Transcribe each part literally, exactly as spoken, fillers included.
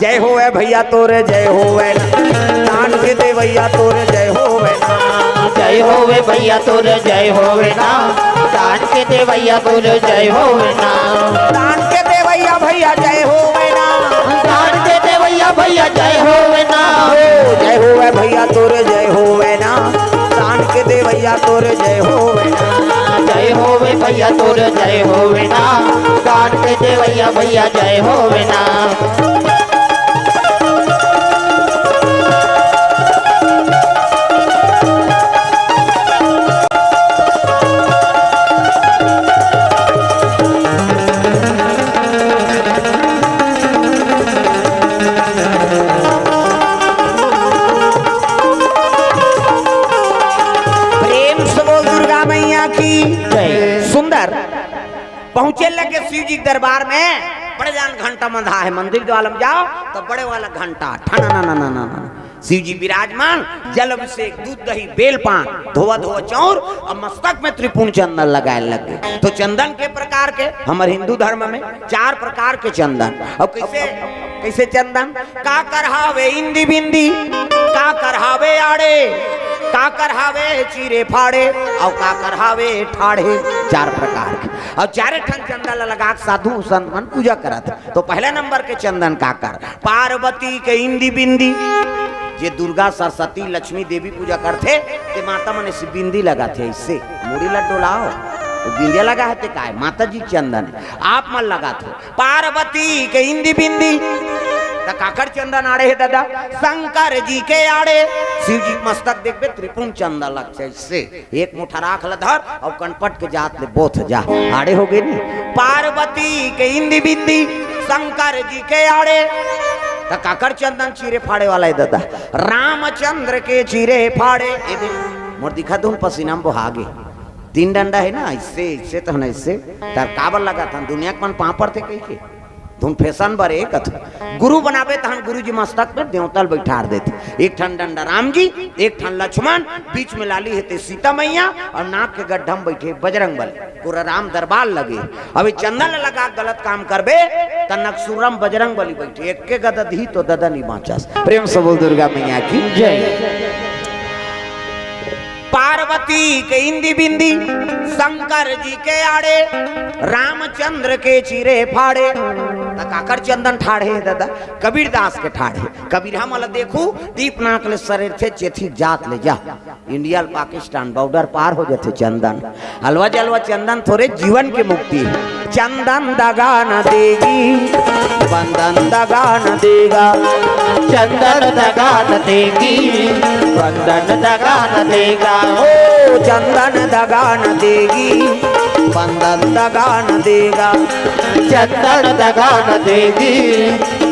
जय होवे भैया तोर जय होवे ना, दान के देवैया तोर जय होवे ना। जय होवे भैया तोर जय होवे ना, दान के देवैया तोर जय होवे ना। दान के देवैया भैया जय होवे ना। दान के देवैया भैया जय होवे ना। ओ जय होवे भैया तोर जय होवे ना, दान के देवैया तोर जय होवे ना। जय होवे भैया तोर जय होवे ना, दान के देवैया भैया जय होवे ना। प्रेम से बोल दुर्गा मैया की जय। सुंदर पहुंचे लगे शिव जी के दरबार में, बड़े जान घंटा मंधा है, मंदिर द्वार में जाओ तो बड़े वाला घंटा ठना ना ना ना ना ना। शिव जी विराजमान, जल अभिषेक, दूध दही, बेल पान, धोवा धोवा चाउर और मस्तक में त्रिपुण चंदन लगाए लगे। तो चंदन के प्रकार के हमर हिंदू धर्म में चार प्रकार के चंदन। और कैसे, कैसे चंदन? काकर हावे इंदी बिंदी, काकर हावे आड़े, काकर हावे चीरे फाड़े, और काकर हावे ठाढ़े। चार प्रकार के। और चारे ठन चंदन ला लगा के साधु संत मन पूजा करत। तो पहला नंबर के चंदन काकर? पार्वती के इंदी बिंदी। जे दुर्गा, सरस्वती, लक्ष्मी देवी पूजा करथे, ते माता मन ऐसे बिंदी लगाथे, ऐसे मुड़ी ला डोलाओ, वो बिंदिया लगा है ते काय? माता जी चंदन है, आप मन लगाथो। पार्वती के इंदी बिंदी, त काकर चंदन आड़े है दादा? शंकर जी के आड़े। शिव जी मस्तक देखबे, त्रिपुण चंदन लगथे ऐसे। एक मुठा राख ल धर अउ कनपट के जात ले बोथ जा। आड़े हो गे नी। पार्वती के इंदी बिंदी, शंकर जी के आड़े। त काकर चंदन चीरे फाड़े वाला है दादा? रामचंद्र के चीरे फाड़े। ए दे, मोर दिखा दूं पसीना में बोहा गे। तीन डंडा है ना, इससे, इससे तो है ना, इससे। तार काबर लगा था, दुनिया के मन पापड़ थे कही के। धुन फैशन बर ए कथू। गुरु बनाबे तहन गुरु जी मस्तक में देवता ल बैठार देथे। एक ठन डंडा राम जी, एक ठन लक्ष्मण, बीच में लाली हे ते सीता मैया अउ नाक के गड्ढा में बैठे बजरंग बली। पूरा राम दरबार लगे। अभी चंदन लगा के गलत काम करबे त नकसुरम बजरंग बली बैठे, एक के गदा दी तो ददा नहीं बांचस। प्रेम से बोल दुर्गा मैया की जय। पार्वती के इंदी बिंदी, शंकर जी के आड़े, रामचंद्र के चीरे फाड़े। त काकर चंदन ठाढ़े हे दादा? कबीरदास के ठाढ़े। कबीर हमन ल देखू, दीप नाक ले सरेरथे, चेथी जात ले जा। इंडिया ल पाकिस्तान बॉर्डर पार हो जाथे चंदन। हलवा जलवा चंदन थोरे जीवन के मुक्ति। चंदन दगा न देगी, बंदन दगा न देगा। चंदन दगा न देगी, बंदन दगा न देगा। ओ चंदन दगा न देगी, बंदन दगा न देगा। चंदन दगा न देगी,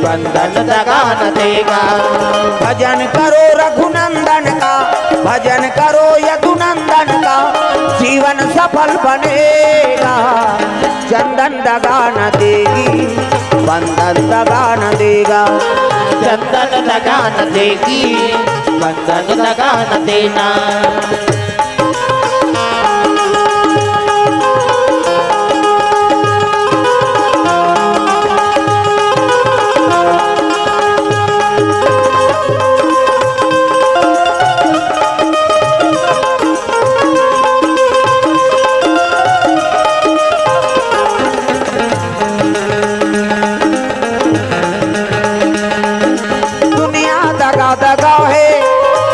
बंदन दगा न देगा। भजन करो रघुनंदन का, भजन करो यदुनंदन का, जीवन सफल बनेगा। चंदन दगा न देगी, बंदन दगा न देगा। चंदन दगा न देगी, बंदन दगा न देना। दुनिया दगा दगा हे,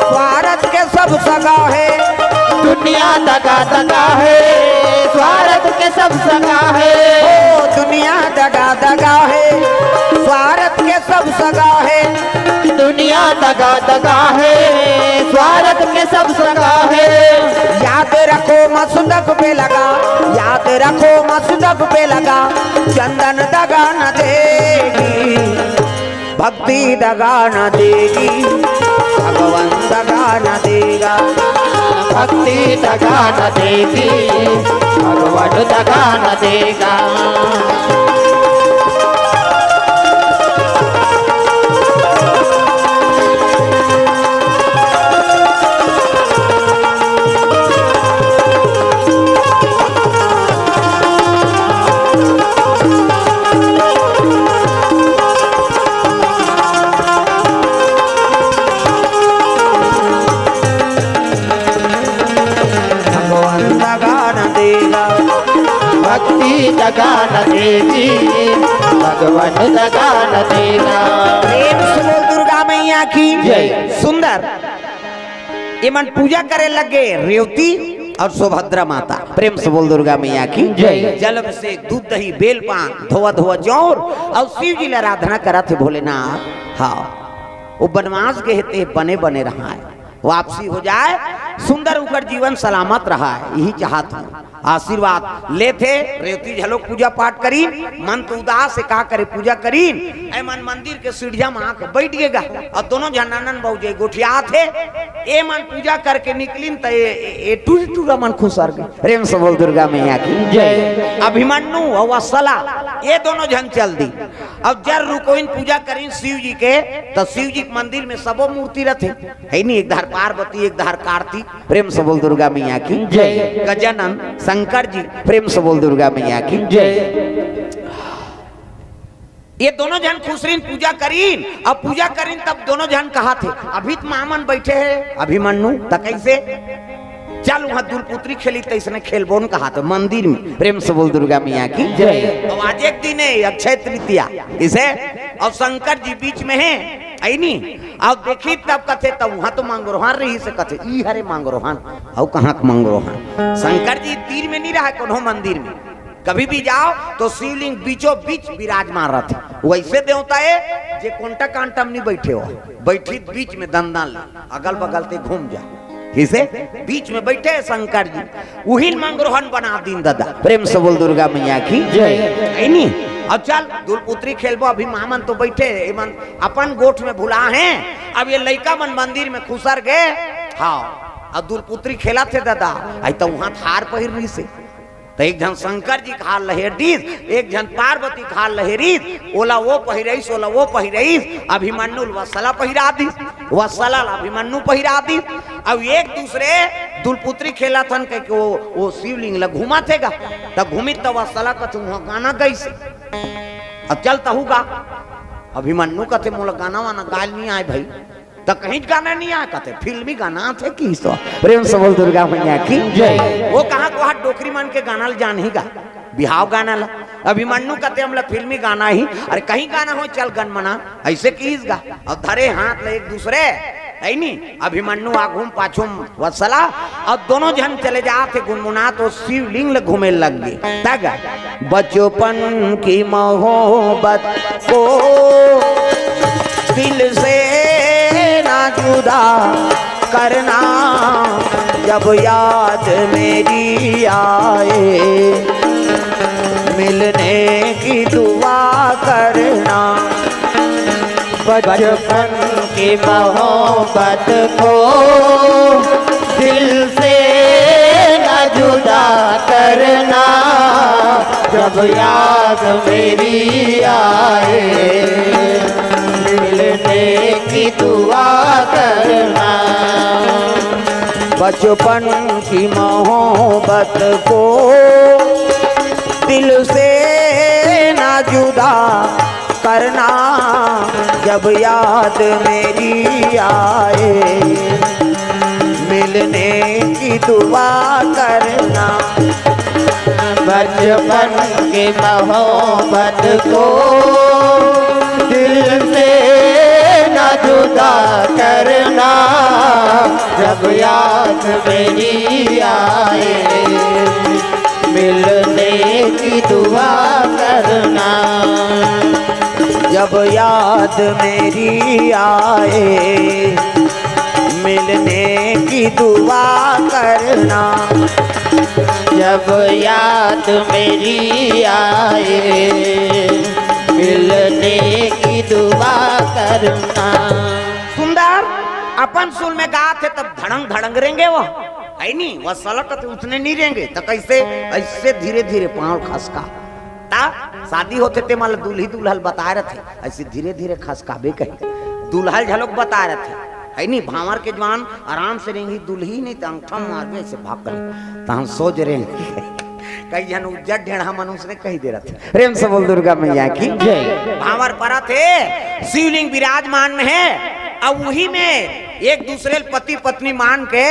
स्वार्थ के सब सगा हे। दुनिया दगा दगा हे, स्वार्थ के सब सगा हे। ओ दुनिया दगा दगा हे, स्वार्थ के सब सगा हे। दुनिया दगा दगा हे, स्वार्थ के सब सगा हे। याद रखो मसुदक पे लगा, याद रखो मसुदक पे लगा, चंदन दगा न देगी। भक्ति दगा न देगी, भगवान दगा न देगा। भक्ति दगा न देगी, भगवान दगा न देगा। जगाना देवी, भगवान जगाना देना। प्रेम से बोल दुर्गा मैया की जय। सुंदर, ये मन पूजा करे लगे रेवती और सुभद्रा माता। प्रेम से बोल दुर्गा मैया की जय। जल अभिषेक, दूध दही, बेल पान, धोवा धोवा जौर और शिव जी ला आराधना करत हे भोलेनाथ। हाँ, वो बनवास गे हे ते बने बने रहा है, वापसी हो जाए, सुंदर उनकर जीवन सलामत रहा है, यही चाहत हूँ। आशीर्वाद लेथे, रेवती झलोक पूजा पाठ करीन, मन तो उदास हे, का करे पूजा करीन, ए मन मंदिर के सीढ़िया में आके बैठ गे गा, और दोनों झन ननन भौजाई गोठियात हे, ए मन पूजा करके निकलिन त ए, ए, ए टूरी टूरा मन खुसर गे। प्रेम से बोल दुर्गा मैया की जय। अभिमन्यु और वत्सला, ये दोनों झन चल दी। अब जर रुकोइन पूजा करीन शिव जी के, त शिव जी के मंदिर में सबो मूर्ति रथे, है नी, एक धार पार्वती, एक धार कार्तिक। प्रेम से बोल दुर्गा मैया की जय। गजानन शंकर जी, प्रेम से बोल दुर्गा मैया की जय। ये दोनों झन खुसरीन पूजा करीन, अब पूजा करीन तब दोनों झन कहाथे, अभी त मामन बैठे हे अभिमन्यु, त कैसे चल वहां दुलपुत्री खेली, तैसने खेलबोन कहाथे मंदिर में। प्रेम से बोल दुर्गा मैया की जय। अब आज एक दिन हे अक्षय तृतीया, इसे और शंकर जी बीच में हे, है नी? अब देखी तब कथे, तब वहां तो मंगरोहन रही से कथे, ई हरे मंगरोहन, अउ कहाँ के मंगरोहन? शंकर जी तीर में नहीं रहा कोनो मंदिर में, कभी भी जाओ तो शिवलिंग बीचों बीच विराजमान रहते। वैसे देवता हे जे कोंटा कांटा में नहीं बैठे हो, बैठी बीच में दंदन ले, अगल बगल ते घूम जा। किसे? बीच में बैठे हे शंकर जी, उहिन मंगरोहन बना दीन दादा। प्रेम से बोल दुर्गा मैया की जय। है नी? अब चल दुलपुत्री खेलबो, अभी मामन तो बैठे हे, एमन अपन गोठ में भुला हे। अब ये लइका मन मंदिर में खुसर गे। हाँ, अब दुलपुत्री खेलत हे दादा, आई तो वहां हार पहिर रही से, त एक झन शंकर जी के हार लहेर दीस, एक झन पार्वती के हार लहेरिस, ओला वो पहिराइस, ओला वो पहिराइस, अभिमन्यु ल वत्सला पहिरा दीस, वत्सला ल अभिमन्यु पहिरा दीस। अब एक दूसरे दुलपुत्री खेलत हन कहिके वो, वो शिवलिंग ल घूमत हे गा, त घूमित त वत्सला कथे उहाँ गाना गइस। अब चल तहू गा। अभिमन्यु कथे मोला गाना वाना गाय नहीं आय भाई। त कहीं गाना नहीं आय कथे, फिल्मी गाना आथे कि सो। प्रेम से बोल दुर्गा मैया की जय। वो कहाँ को हाथ डोकरी मन के गाना ल जानही गा, बिहाव गाना ला। अभिमन्यु कथे हमला फिल्मी गाना ही, अरे कहीं गाना हो चल गन मना, ऐसे किस गा। अब धरे हाथ ले एक दूसरे, है नी? अभिमन्यु आघूम पाछूम वत्सला, अब दोनों झन चले जात हे गुनगुनात वो शिवलिंग ल घूमे लग गे। तग बचपन की मोहब्बत को दिल से ना जुदा करना, जब याद मेरी आए मिलने की दुआ करना। बचपन की मोहब्बत को दिल से न जुदा करना, जब याद मेरी आए मिलने की दुआ करना। बचपन की मोहब्बत को दिल से ना जुदा करना, जब याद मेरी आए मिलने की दुआ करना। बचपन की मोहब्बत को दिल से ना जुदा करना, जब याद मेरी आए मिलने की दुआ करना। जब याद मेरी आए मिलने की दुआ करना। जब याद मेरी आए मिलने की दुआ करना। सुंदर अपन सुर में गात हे तब धड़ंग धड़ंग रेंगे वो, है नी? वत्सला कथे उसने नहीं रेंगे तो कैसे? ऐसे धीरे धीरे पाँव खसका। ता शादी होथे ते मन ल दूल्ही दुल्हा ल बताए रथे, ऐसे धीरे धीरे खसकाबे कही। दूल्हा ल घलोक बताए रथे, है नी? भांवर के जवान आराम से रेंगी, दूल्ही नहीं त अंगठा मारबे ऐसे भाग कर। त हम सोच रेंगी। कई झन उज्जर ढेढ़ा मनुष्य ने कही दे रथे। प्रेम से बोल दुर्गा मैया की जय। भांवर परत हे, शिवलिंग विराजमान में हे, अउ उही में एक दूसरे ल पति पत्नी मान के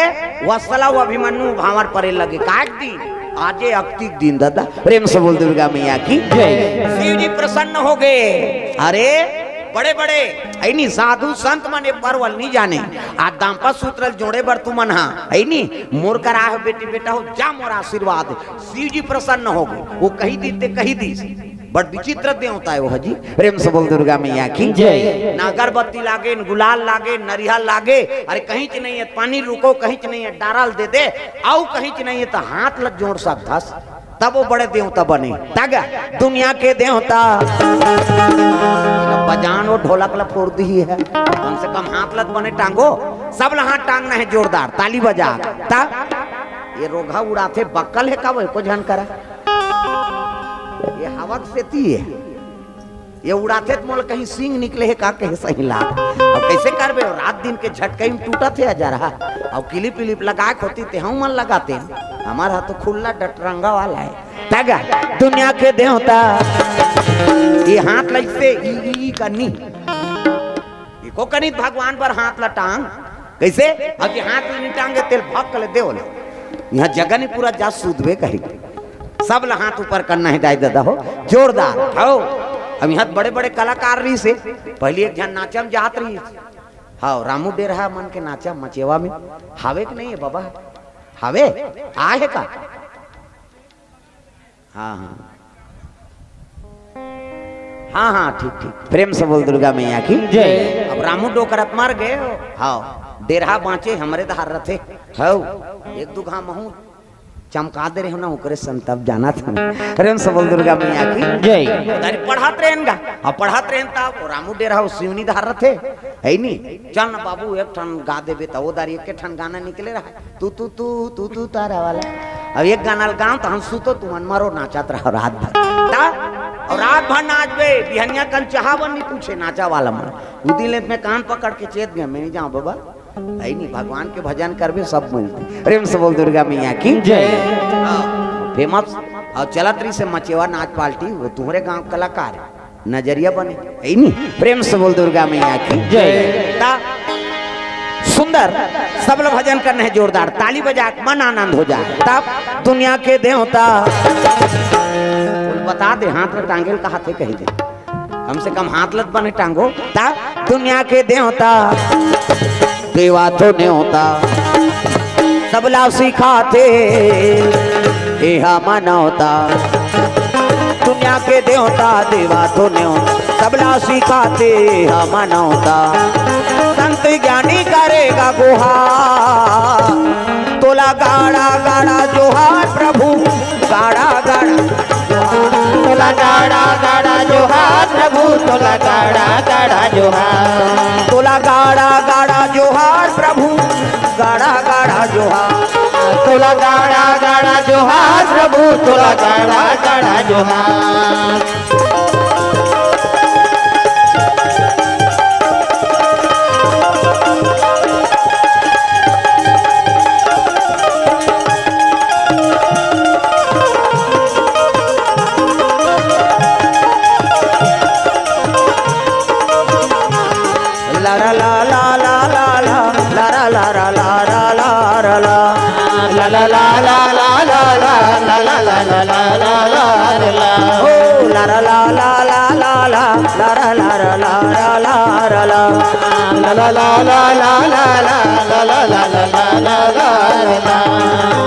वत्सला अउ अभिमन्यु भांवर परे लगे। काट दी। आजे अक्तिक दिन दादा, प्रेम से बोल दुर्गा मैया की जय। शिव जी प्रसन्न हो गए। अरे बड़े बड़े ऐनी साधु संत मन ए परवल नहीं जाने। आज दांपत सूत्र ल जोड़े बर तुमन हा ऐनी मोर करा हो बेटी बेटा हो, जा मोर आशीर्वाद। शिव जी प्रसन्न हो गए। वो कही दी ते कही दी। बड़ विचित्र देवता है वो जी। प्रेम से बोल दुर्गा मैया की जय। ना अगरबत्ती लागे, न गुलाल लागे, नरिहल लागे। अरे कहीं च नहीं है, पानी रुको, कहीं च नहीं है, डारल दे दे। आऊ कहीं च नहीं है तो हाथ लग जोड़ सकथस। तब वो बड़े देवता बने। तग दुनिया के देवता बजान वो ढोलक ला फोड़ दी है। कम से कम हाथ लग बने टांगो। सब ला हाथ टांगना है जोरदार, ताली बजा। तब ये रोघा उड़ाथे, बक्कल है का वो, एको झन करा। ये हवा के सेती है। ये उड़ाथे त मोला कहीं सींग निकले हे का कहे सही लाग। अब कैसे करबे? रात दिन के झटकई में टूटत हे अजरहा। अब किलिप विलिप लगाए के होती ते हम मन लगाते। हमार हा तो खुल्ला डटरंगा वाला है। तगा दुनिया के देवता। ये हाथ लइसे ई, ई, ई करनी। एको कनित भगवान बर हाथ ल टांग। कैसे? अब ये हाथ ल नहीं टांगे, तेल भक्क ले देवल। यहाँ जगह नहीं पूरा जा सूदबे कही। सब ल हाथ ऊपर करना है दाई दादा हो, जोरदार हो। अब यहाँ बड़े बड़े कलाकार रहिसे, पहली एक झन नाचा में जात रहिसे। हाँ, रामू डेरहा मन के नाचा मचेवा में। हावे कि नहीं है बाबा? हावे? आए है का? हाँ, हाँ। हाँ, हाँ, ठीक, ठीक। प्रेम से बोल दुर्गा मैया की जय। अब रामू डोकरत मर गए हो। हाँ, डेरहा बाँचे हमरे धार रथे। हौ, एक दू घा महू चमका दे रहे हो ना, ओकरे संतब जाना था। प्रेम से बोल दुर्गा मैया की जय। अरे पढ़त रहेन गा, अब पढ़त रहेन तब वो रामू डेरहा वो सिवनी धार रथे, है नी? चल ना बाबू, एक ठन गा देबे त वो दारी एक ठन गाना निकले रहा। तू, तू, तू, तू, तू तारा वाला। अब एक गाना ल गाँव, तहन सुतो तुमन मरो, नाचत रहो रात भर। ता? और रात भर नाचबे, बिहनिया कन चाहा बन नहीं पूछे नाचा वाला मन। उदी लेत में कान पकड़ के चेत गया, मैं नहीं जाऊँ बाबा। ऐ नहीं, भगवान के भजन करबे, सब मिलते। प्रेम से बोल दुर्गा मैया की जय। हाँ, फेमस। और चलत रही से मचेवा नाच पार्टी, वो तुम्हरे गाँव कलाकार है। नजरिया बने, है नी? प्रेम से बोल दुर्गा मैया की जय। ता सुंदर, सब लोग भजन करने हैं जोरदार, ताली बजा के मन आनंद हो जाए। तब दुनिया के देवता, बोल बता दे, हाथ में टांगेल कहा थे कही दे, कम से कम हाथ लत बने टांगो। ता दुनिया के देवता, देवा तो न्योता, सबला सिखाते एहा मनौता। दुनिया के देवता, देवा तो न्योता, सबला सिखाते एहा मनौता। संत ज्ञानी करेगा गुहार, तोला गाड़ा गाड़ा जोहार प्रभु, गाड़ा गाड़ा। तोला गाड़ा गाड़ा जोहार प्रभु, तोला गाड़ा गाड़ा जोहार। तोला गाड़ा गाड़ा जोहार प्रभु, गाड़ा गाड़ा जोहार। तोला गाड़ा गाड़ा जोहार प्रभु, तोला गाड़ा गाड़ा जोहार।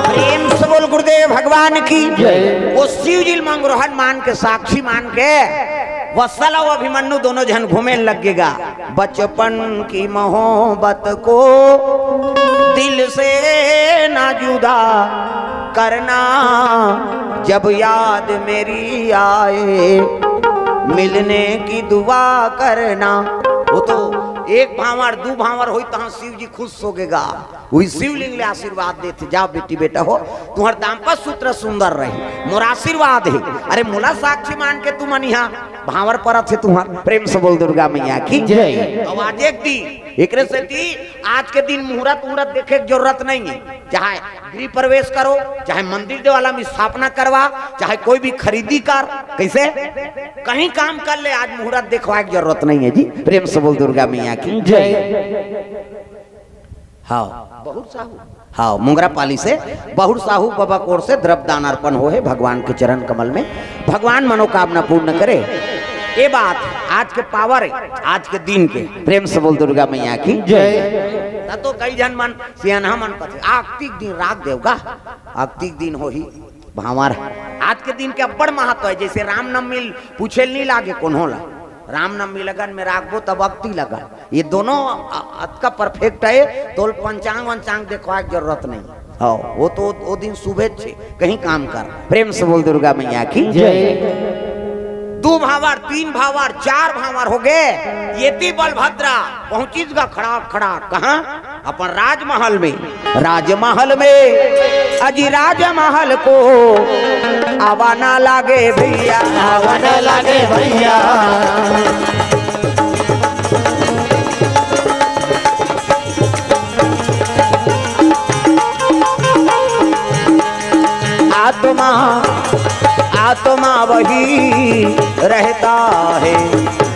प्रेम से बोल गुरुदेव भगवान की जय। वो शिव जी ल मंगरो हनुमान के साक्षी मान के वत्सल अउ अभिमन्यु दोनों झन घूमे लग गे गा। बचपन की मोहब्बत को दिल से ना जुदा करना, जब याद मेरी आए मिलने की दुआ करना। वो तो एक भांवर, दू भांवर होई, तहां शिव जी खुश हो गे गा। वही शिवलिंग ले आशीर्वाद देथे, जा बेटी बेटा हो, तुम्हार दाम्पत्य सूत्र सुंदर रही, मोर आशीर्वाद है। अरे मोला साक्षी मान के तुमन यहाँ भांवर परत हे तुम्हार। प्रेम से बोल दुर्गा मैया की जय। अब आज एक दिन एकरे सेती आज के दिन मुहूर्त उहूर्त देखे के जरूरत नहीं है। चाहे गृह प्रवेश करो, चाहे मंदिर देवाला में स्थापना करवा, चाहे कोई भी खरीदी कर, कैसे कहीं काम कर ले, आज मुहूर्त देखवाए के जरूरत नहीं है जी। प्रेम से बोल दुर्गा मैया की जय। हाँ, बहुत साहू। आओ, मुंगरा पाली से बहुर साहू बाबा कोर से द्रव्य दान अर्पण हो हे भगवान के चरण कमल में, भगवान मनोकामना पूर्ण करे। ये बात आज के पावर है, आज के दिन के। प्रेम से बोल दुर्गा मैया की जय। त तो कई झन मन सियानहा मन कथे, "आगतिक दिन राख देव गा, आगतिक दिन होही भांवर।" आज के दिन के अब्बड़ महत्व है। जैसे रामनवमी पूछे ल नहीं लागे कोनो ला, रामनवमी लगन में राखबो तब अगती लगन। ये दोनों अ-, अतका परफेक्ट है, तोल पंचांग वंचांग देखवाए के जरूरत नहीं। हाँ, वो तो वो दिन सुबह छे कहीं काम कर। प्रेम से बोल दुर्गा मैया की जय। दू भांवर, तीन भांवर, चार भांवर हो गए। ये ती बलभद्रा पहुंचिस गा खड़ा खड़ा कहाँ? अपन राजमहल में। राजमहल में, अजी राजमहल को आवा ना लागे भैया, आवा ना लागे भैया। आत्मा, आत्मा वही रहता है,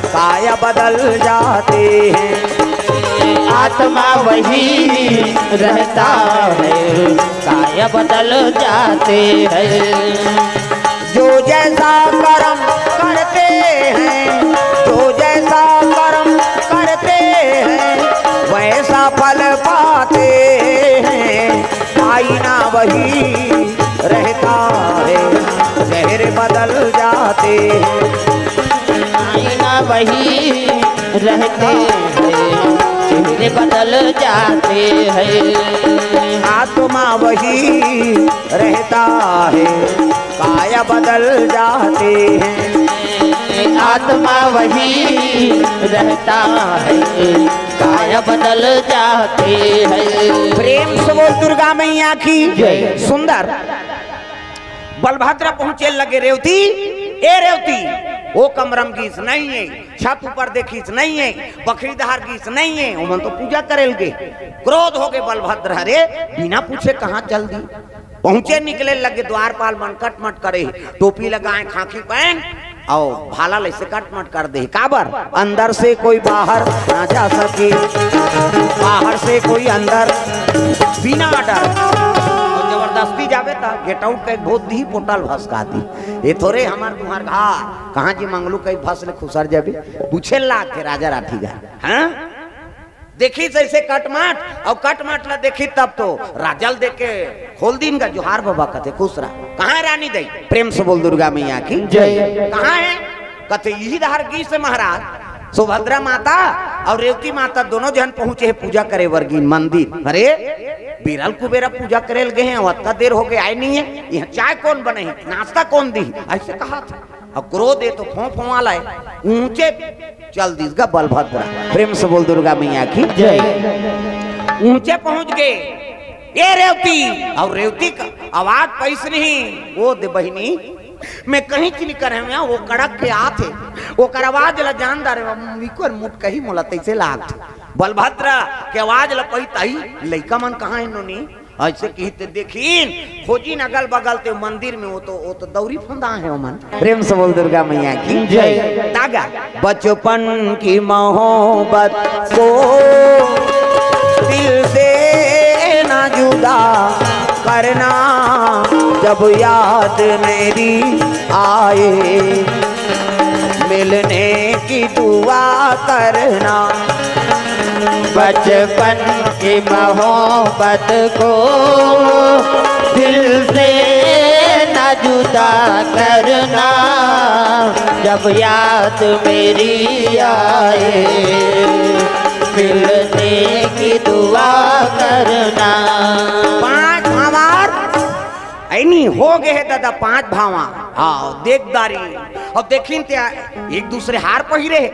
काया बदल जाते हैं। आत्मा वही रहता है, काया बदल जाते हैं। जो जैसा कर्म करते हैं, जो जैसा कर्म करते हैं, वैसा फल पाते हैं। आईना वही रहता है, चेहरे बदल जाते हैं। आईना वही रहते हैं, चेहरे बदल जाते हैं। आत्मा वही रहता है, काया बदल जाते हैं। आत्मा वही रहता है, काया बदल जाते हैं। प्रेम से बोल दुर्गा मैया की जय। सुंदर। बलभद्र पहुंचे लगे रेवती, ए रेवती, वो कमरम गीस नहीं है, छत ऊपर देखीस नहीं है, बखरी धार गीस नहीं है, ओमन तो पूजा करे लगे। क्रोध हो गए बलभद्र, अरे बिना पूछे कहाँ चल दी? पहुंचे निकले लगे, द्वारपाल मन कटमट करे, टोपी लगाए, खाकी पहन, अउ भाला ले से कटमट कर दे। काबर? अंदर से कोई बाहर ना जा सके, बाहर से कोई अंदर, बिना डर। अउ जबरदस्ती जाबे त गेट आउट कहि भोज दिही, पोटल भसका दिही। ये थोरे हमर तुम्हर घर, कहाँ जी मंगलू कहि भस ले खुसर जाबे, पूछे लाग के राजा राठी घर। हाँ? देखी जैसे कटमाट, अउ कटमाट ला देखी तब तो राजा ल देख के खोल दीन गा, जोहार बाबा कथे, खुश रहा। कहाँ है रानी दई? प्रेम से बोल दुर्गा मैया की जय। कहाँ है? कथे यही धार गीस हे महाराज। सुभद्रा माता अउ रेवती माता दोनों झन पहुंचे हे पूजा करे बर गीन मंदिर। अरे बिरल कुबेरा पूजा करे ल गे हे, अतका देर हो गए आए नहीं है, यहाँ चाय कौन बने हे, नाश्ता कौन दी, ऐसे कहा था। अउ क्रोध हे तो फों फों वाला है, ऊंचे चल दिस गा बलभद्र। प्रेम से बोल दुर्गा मैया की जय। ऊंचे पहुंच गए, ए रेवती, अउ रेवती का आवाज पैस नहीं, ओ दे बहिनी, मैं कहीं चीज कर हूँ, वो कड़क के आत हे, ओकर आवाज ला जान डारे, इकर मुट कही मोला तैसे लागत। बलभद्र के आवाज ला पई तही लइका मन कहाँ हे नोनी? ऐसे कहिते देखिन, खोजिन अगल बगल ते मंदिर में, वो तो, वो तो दौरी फंदा हे ओमन। प्रेम से बोल दुर्गा मैया की जय। तागा बचपन की मोहब्बत को दिल से ना जुदा करना, जब याद मेरी आए मिलने की दुआ करना। बचपन की मोहब्बत को दिल से ना जुदा करना, जब याद मेरी आए मिलने की दुआ करना। पांच हमार ऐनी हो गए हे दादा, पांच भावा। हाँ, देखदारी। अब देखिन ते एक दूसरे हार पहिरे हे।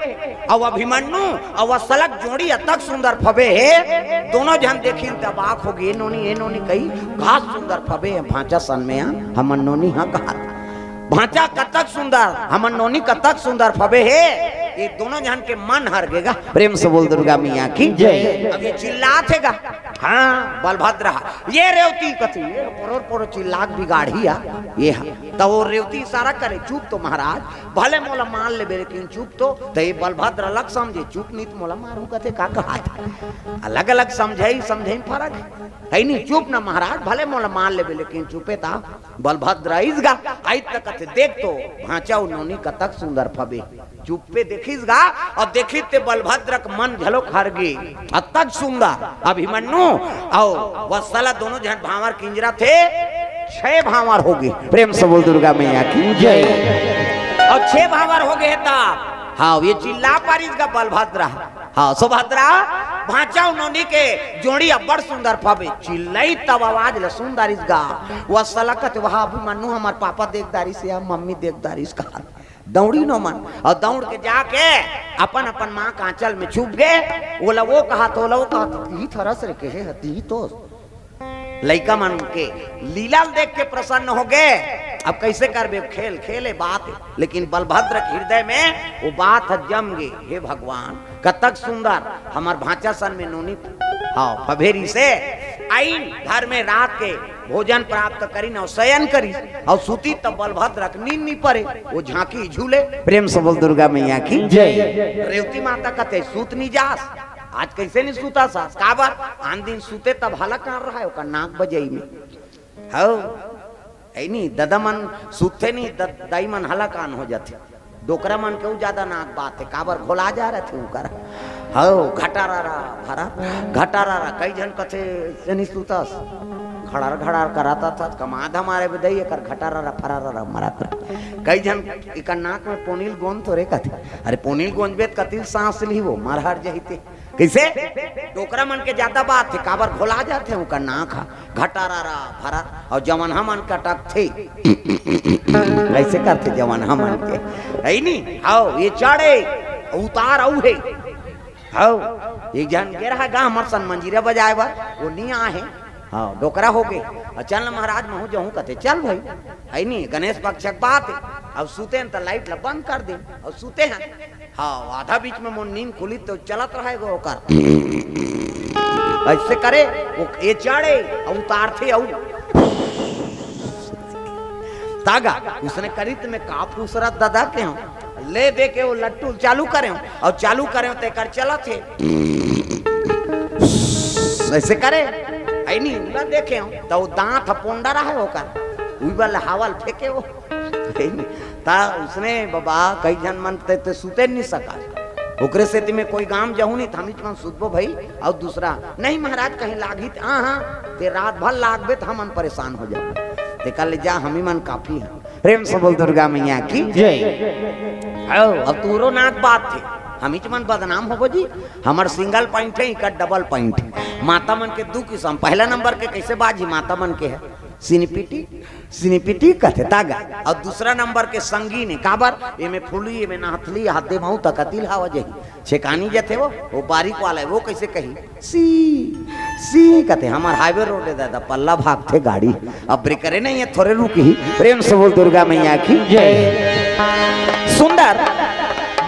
अउ अभिमन्यु अउ असलग जोड़ी अतक सुंदर फबे हे। दोनों झन देखिन ते अबाक हो गए, ए नोनी, ए नोनी कही, घास सुंदर फबे हे, भांचा सन में आ, हमर नोनी हाँ कहा। भांचा कतक सुंदर, हमर नोनी कतक सुंदर फबे हे। ये दोनों झन के मन हर गेगा। प्रेम से बोल दुर्गा मैया की जय। अब ये चिल्लात हे गा। हाँ, बलभद्र हा। ये रेवती कथे, ये पोरोर पोरोर चिल्लाक बिगाड़ही हा, ये हा। त वो रेवती इशारा करे, "चुप तो महाराज, भले मोला मार लेबे, लेकिन चुप तो।" त ये बलभद्र अलग समझे, "चुप नहीं तो मोला मारू," कथे, का कहात हे? अलग-अलग समझई, समझई में फरक हे। हे नहीं, "चुप ना महाराज, भले मोला मार लेबे, लेकिन चुपे ता।" बलभद्र आइस गा, आइस त कथे, "देख तो, भांचा अउ नोनी कतक सुंदर फबे।" चुप्पे देखिस गा, अउ देखिस ते बलभद्र के मन घलोक हर गे। अतक सुंदर अभिमन्यु अउ वत्सला दोनों झन भांवर किंजरथे, छह भांवर हो गे। प्रेम से बोल दुर्गा मैया की जय। अउ छह भांवर हो गे हे त, हाँ, ये चिल्ला पारिस गा बलभद्र। हाँ, सुभद्रा, भांचा अउ नोनी के जोड़ी अब्बड़ सुंदर फबे। चिल्लई तब आवाज ल सुन डारिस गा। वत्सला कथे, "वाह अभिमन्यु, हमर पापा देख डारिस या मम्मी देख डारिस," कहा। दौड़ी नोमन अउ दौड़ के जाके अपन अपन माँ के आंचल में छुप गे। ओला वो कहात, ओला वो कहात, "तिही थरस रे, केहे ह, तिही तो।" लइका मन के लीला ल देख के प्रसन्न हो गे। अब कैसे करबे, खेल खेले बात हे, लेकिन बलभद्र के हृदय में वो बात ह जम गे, "हे भगवान, कतक सुंदर हमर भांचा सन में नोनी, हाँ, फबे रिहिसे।" आइन घर में रात के भोजन प्राप्त करिन अउ शयन करिस अउ सूतिस त बलभद्र के नींद नी परे, वो झांकी झूले। प्रेम से बोल दुर्गा मैया की जय। रेवती माता कथे, "सूत नी जास, आज कैसे नी सूतस?" काबर? आन दिन सूते तब हला कान रहय ओकर नाक बजई में। हव, हे नी, ददा मन सूतथे नी, द-, दाई मन हला कान हो जाथे। डोकरा मन के उ ज्यादा नाक बात हे, काबर घोला जा रथे उकर। हव, घटारा रा, भरा, घटारा रा, कई झन कथे, "से नी सूतस, घड़ार घड़ार कराता था, कमा धमारे बे दई, एकर घटारा रा, फरारा रा, मरात रा।" कई झन एकर नाक में पोनील गोंद थोरे कथे, "अरे पोनील गोंद बे त कतिल सांस ली वो, मरहर जहिते।" कैसे? डोकरा मन के ज्यादा बात हे, काबर घोला जाथे उकर नाक ह, घटारा रा, भरा, अउ जवन हमन कटकथे, ऐसे करथे जवन हमन के, हे नी? हव, ये चढ़े, उतार अउ हे। हव, एक झन गे रहा गा हमर सन मंजीरा बजाए बर, वो नी आहे। हव, डोकरा हो गे। अउ चल न महाराज, महूं जहूं कथे, चल भाई, हे नी? गणेश पक्ष के बात हे। अब सुते हन त लाइट ला बंद कर दे, अउ सुते हन। हाँ, आधा बीच में मोर नींद खुली तो चलत रहे गो ओकर। ऐसे करे, वो ये चढ़े, अउ उतारथे, अउ तागा, उसने करित में का फुसरत ददा के हो। ले दे के वो लट्टू चालू करे हो, अउ चालू करे हो, तेकर चलत हे। ऐसे करे, हे नी, उला देखे हो, त वो दांत ह पोंडा रहे ओकर, उई वाला हवा ल फेंके हो। हे नी, त उसने बाबा कई झन मन ते, ते सुते नहीं सका। ओकरे सेती में कोई गांव जहूं नहीं, त हमीच मन सुतबो भाई, अउ दूसरा, "नहीं महाराज, कहीं लागही त, हाँ, हाँ, ते रात भर लागबे त हमन परेशान हो जाबो।" ते कहा, "ले जा, हमी मन काफी हे।" प्रेम से बोल दुर्गा मैया की जय। हव, अब तोरो नाक बात हे, हमीच मन बदनाम होबो जी। हमर सिंगल पॉइंट हे, इकर डबल पॉइंट हे। माता मन के दू किसम, पहला नंबर के कैसे बाजी माता मन के हे, सिनिपिटी, सिनिपिटी कथे तागा, अउ दूसरा नंबर के संगीन हे, काबर? एमे फूली, एमे नहथली, हाथ दे महूं त कतिल हवा जही, छेकानी जथे वो, वो बारीक वाला हे, वो कैसे कही? सी, सी कथे, हमर हाईवे रोड हे दादा, पल्ला भागथे गाड़ी, अब ब्रेकरे नहीं हे, थोरे रुकही। प्रेम से बोल दुर्गा मैया की जय। सुंदर,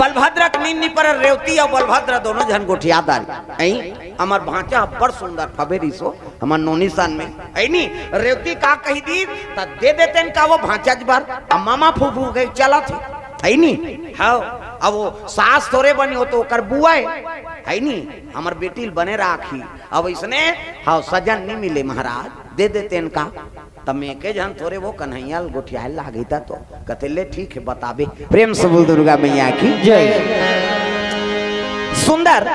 बलभद्र के नींद नी परे, रेवती अउ बलभद्र दोनों झन गोठिया दारी। ऐं, हमर भांचा अब्बड़ सुंदर फबे रिहिस हो, हमर नोनी सन में, हे नी, रेवती का कही दी, त दे देतेन का वो भांचा बर, अब मामा फूफू गए चलत हे, हे नी, हव, अब वो सास थोरे बनी हो त ओकर बुआ हे, हे नी, हमर बेटी ल बने राखही, अब इसने, हव, सजन नी मिले महाराज, दे देतेन का, त में के झन थोरे वो कन्हैया ल गोठियाए लागही त तो, कथे ले ठीक हे बताबे, प्रेम से बोल दुर्गा मैया की जय। सुंदर,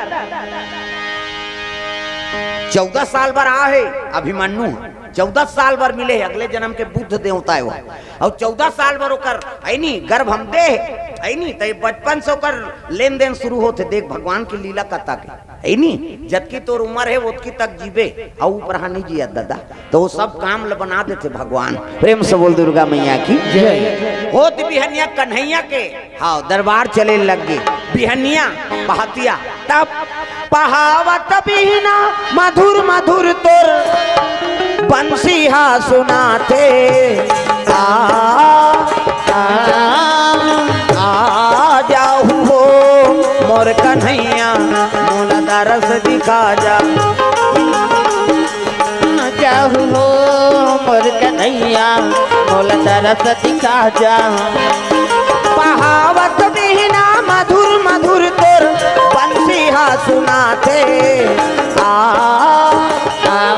चौदह साल बर आ हे अभिमन्यु, चौदह साल बर मिले हे, अगले जन्म के बुद्ध देवता हे वो। अउ चौदह साल बर ओकर, हे नी, गर्भ हम दे हे, हे नी, त ये बचपन से ओकर लेन देन शुरू होथे। देख भगवान की लीला कथा के, हे नी, जतकी तोर उमर हे, ओतकी तक जीबे, अउ ऊपर हानि जिया दादा। त वो सब काम ल बना देथे भगवान। प्रेम से बोल दुर्गा मैया की जय। होत बिहनिया कन्हैया के, हाँ, दरबार चले लग गे। बिहनिया पहातिया तब पहावत बिहना मधुर मधुर तोर बंसी हा सुनाथे। आ, आ, आ जाहू हो मोर कन्हैया, मोला दरस दिखा जा। कहू हो मोर कन्हैया, मोला दरस दिखा जा। बहावत बिहना मधुर मधुर तोर बंसी हा सुनाथे। आ, आ,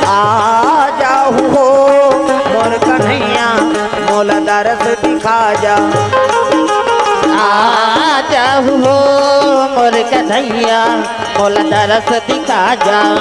आ जाहू हो मोर कन्हैया, मोला दरस दिखा जा। आ जाहू हो मोर कन्हैया, मोला दरस दिखा जा।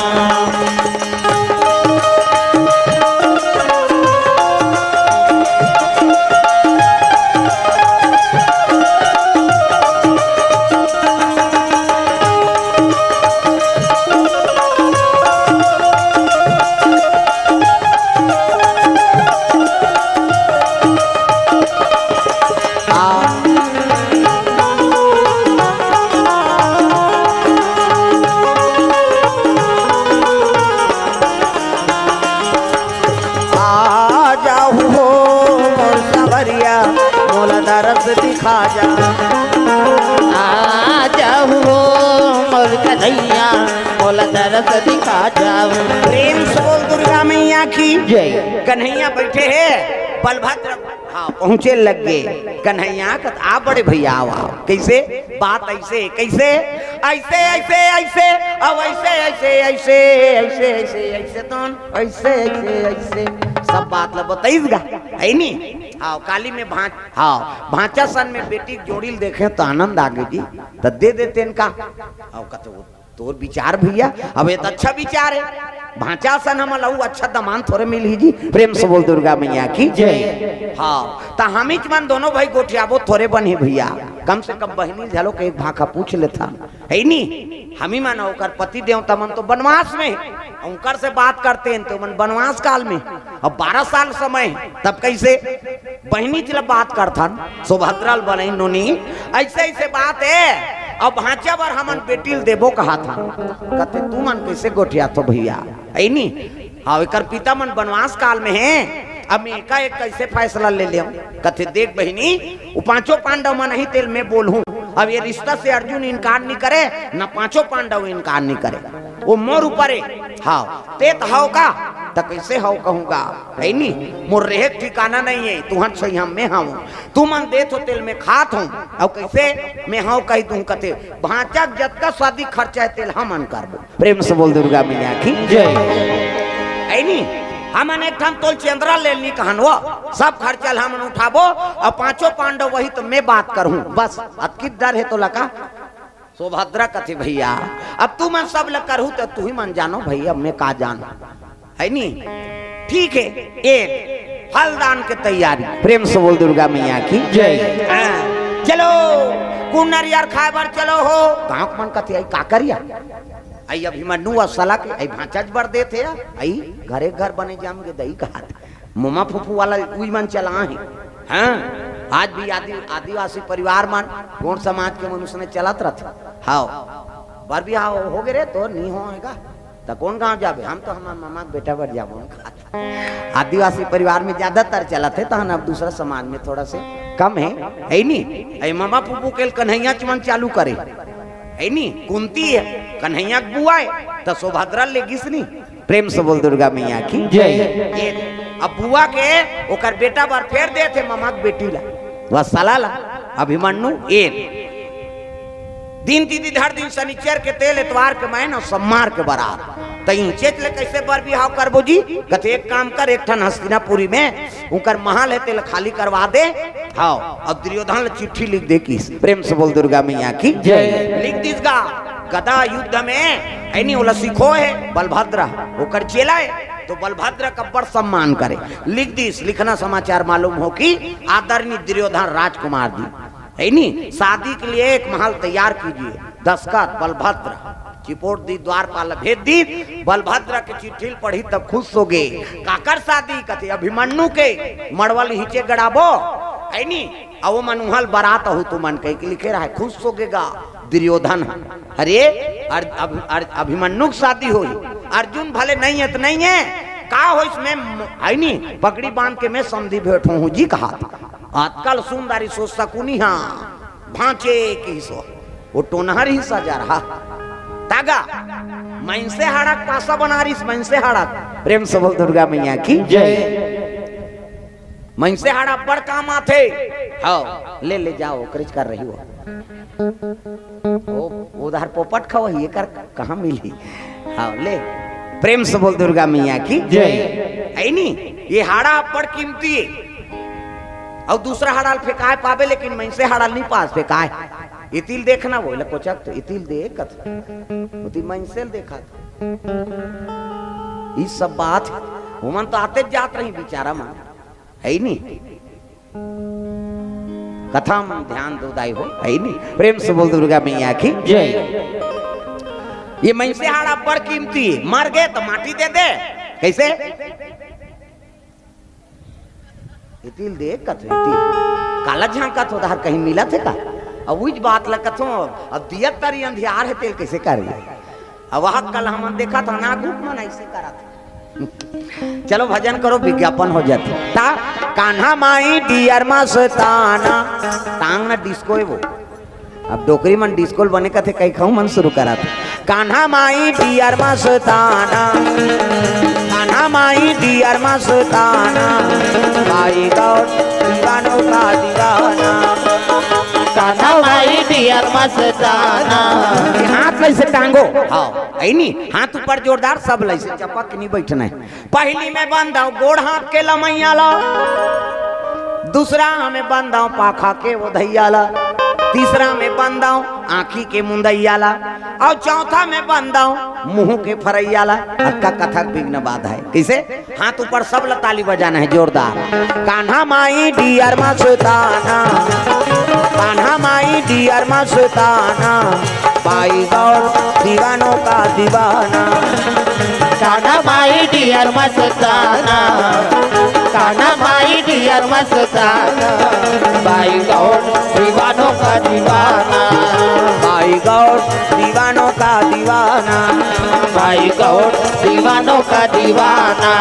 आ जाहू हो मोर सवरिया, मोला दरस दिखा जा। आ जाहू हो मोर कन्हैया, मोला दरस दिखा जा। प्रेम से बोल दुर्गा मैया की जय। कन्हैया बैठे हे, बलभद्र, हाँ, पहुँचे लग गे। कन्हैया कहत, "आ बड़े भैया, आओ, आओ।" कैसे? बात ऐसे, कैसे? ऐसे, ऐसे, ऐसे, अब ऐसे, ऐसे, ऐसे, ऐसे, ऐसे, ऐसे, तो ऐसे, ऐसे, ऐसे, सब बात ला बताइस गा, है नी? हाँ, काली में भां-, हाँ, भांचा सन में बेटी के जोड़ी ल देखे त आनंद आ गे जी, त दे देते इनका। हाँ, कत तोर विचार भैया, अब ये तो अच्छा विचार है। भांचा सन हमन ला अउ अच्छा दमांद थोरे मिलही जी। प्रेम से बोल दुर्गा मैया की जय। हाँ, त हमीच मन दोनों भाई गोठियाबो थोरे बनही भैया, कम से कम बहिनी घलो के एक भाखा पूछ लेथन, है नी? हमी मन ओकर पति देवता मन तो बनवास में हे, उनकर से बात करते हैं तो मन बनवास काल में, अब बारह साल समय हे, तब कैसे? बहिनी च ल बात करथन, सुभद्रा ल बनई नोनी, ऐसे ऐसे बात हे। अब भांचा बर हमन बेटी ल देबो कहाथन। कथे, "तुमन कैसे गोठियाथो भैया?" है नी? हाँ, एकर पिता मन बनवास काल में हे, अब मैं एका एक कैसे फैसला ले लेंव? कथे, "देख बहिनी, वो पांचों पांडव मन ही तेल मैं बोलहूं, अब ये रिश्ता से अर्जुन इनकार नहीं करे, न पांचों पांडव इनकार नहीं करे।" वो मोर ऊपर हे। हाँ, ते त हव का? त कैसे हव कहूँगा? है नी? मोर रेहे के ठिकाना नहीं हे, तुहन सही हम मैं हव। तुमन देत हो तेल मैं खात हूँ। अउ कैसे मैं हव कही दूँ कथे, भांचा के जतका शादी खर्चा हे तेल हमन करबो। प्रेम से बोल दुर्गा मैया की जय। है नी? हमन एक ठन तोल चंद्रा ले नी कहन वो, सब खर्चा ल हमन उठाबो, अउ पांचों पांडव वही त मैं बात करहूँ। बस अतकी डर हे तोला का? सुभद्रा कथे, "भैया, अब तुमन सब ल करहू त तुही मन जानो भैया, मैं का जान, है नी?" ठीक हे, एक फलदान के तैयारी। प्रेम से बोल दुर्गा मैया की जय। हाँ, चलो, कुन नरियर खाए बर चलो हो। गाँव के मन कथे, "आई का करिया? आई अभिमन्यु अउ सला के, आई भांचा च बर देथे, आई घरे घर बने जाम के दई कहात।" मोमा फूफू वाला उई मन चला हे। हाँ, आज भी आदि-, आदिवासी परिवार मन, गोंड समाज के मनुष्य ने चलत रथे। हाँ, बर बिहाव हो गे रे, तो नी होय गा। त कोन गाँव जाबे? हम तो हमर मामा के बेटा बर जाबो। आदिवासी परिवार में ज्यादातर चलत हे, तहन अब दूसरा समाज में थोड़ा से कम हे, है नी? ए मोमा फूफू के कन्हैया च मन चालू करे, है नी? कुंती हे, कन्हैया के बुआ हे, त सुभद्रा ले गिस नी। प्रेम से बोल दुर्गा मैया की जय। ये अब बुआ के ओकर बेटा बर फेर देथे ममा के बेटी ला, वह सला ला अभिमन्यु। एक दिन तिथि धर दिन शनिचर के तेल, एतवार के मैन अउ सोमवार के बरात। त इहिंचेच ले कैसे बर बिहाव करबो जी? कथे एक काम कर, एक ठन हस्तिनापुरी में उनकर महल हे, तेला खाली करवा दे। हाँ, अब दुर्योधन ला चिट्ठी लिख दे किस। प्रेम से बोल दुर्गा मैया की जय। लिख दिस गा। गदा युद्ध में, ऐनी ओला सिखो हे बलभद्र, ओकर चेला हे, तो बलभद्र का बड़ सम्मान करे। लिख दिस, लिखना समाचार मालूम हो कि आदरणीय दुर्योधन राजकुमार जी, है नी, शादी के लिए एक महल तैयार कीजिए। दस्तखत बलभद्र, चिपोट दी, द्वारपाल भेज दी। बलभद्र के चिट्ठी ल पढ़ी तब खुश हो गे। काकर शादी? कथे अभिमन्यु के। मड़वा ल हिचे गड़ाबो, है नी, अउ मन उहल बरात अहू तुमन कह के लिखे रहा है। खुश हो गे गा दुर्योधन ह। अरे, अर-, अभ-, अर-, अभिमन्यु के शादी होई, अर्जुन भले नहीं है तो नहीं है, का होइस, मैं म-, है नी, पगड़ी बांध के मैं समधी बैठो हूँ जी कहा। आजकल सुंदरी सो सकुनी हा, भांचे की सो, वो टोनहर ही सजा रहा। त आगा, मनसे हाड़ा के पासा बना रिस, मनसे हाड़ा। प्रेम से बोल दुर्गा मैया की जय। मनसे हाड़ा बड़ काम आथे। हाँ, ले, ले जाओ, ओकरेच कर रही हो। ओ, उधार पोपट खवही, एकर कहाँ मिली? हाँ, ले, प्रेम से बोल दुर्गा मैया की जय। है नी? ये हाड़ा बड़ कीमती है। अउ दूसरा हाड़ा ल फेंकाय पाबे, लेकिन मनसे हाड़ा ल नहीं पास फेंकाय। इतिल देखना, वो ला कोचक तो इतिल दे कथ, उती मनसे ल देखा था। ई सब बात, ओमन तो आते जात रही बिचारा मन, है नी? कथा म ध्यान दो दाई हो, है नी? प्रेम से बोल दुर्गा मैया की जय। ये मनसे हाड़ा बड़ कीमती, मर गए तो माटी दे दे, कैसे? इतिल दे कथो, इतिल। काला झांकत हो, तहार कहीं मिलत हे का? अब उइच बात ल कथो, अब दियत तरी अंधियार हे, तेल कैसे करी? अब वह कल हमन देखा था ना, गुट मन ऐसे करत। चलो भजन करो, विज्ञापन हो जात। ता कान्हा माई डियर मस्ताना, टांग ना डिस्को है वो। अब डोकरी मन डिस्को ल बने कथे, कई खाऊ मन शुरू करत। कान्हा माई डियर मस्ताना, कान्हा माई डियर मस्ताना, भाई गौर दीवानों का दीवाना। कान्हा माई डियर मस्ताना। ये हाथ में से टांगो। हाँ, ऐनी हाथ ऊपर जोरदार, सब लैसे चपक के नहीं बैठना है। पहली में बंदाओ गोड़ हाथ के लमैया ला, दूसरा में बंदाओ पाखा के ओधैया ला, तीसरा में बंदाओ आँखी के मुंदैया ला, अउ चौथा में बंदाओ मुंह के फरैया ला। अक्का कथक विघ्न बाधा है। कैसे? हाथ ऊपर, सब ला ताली बजाना है जोरदार। कान्हा माई डियर मस्ताना, कान्हा माई डियर मस्ताना, भाई गौर दीवानों का दीवाना। कान्हा माई डियर मस्ताना, कान्हा माई डियर मस्ताना, भाई गौर दीवानों का दीवाना। भाई गौर दीवानों का दीवाना। भाई गौर दीवानों का दीवाना।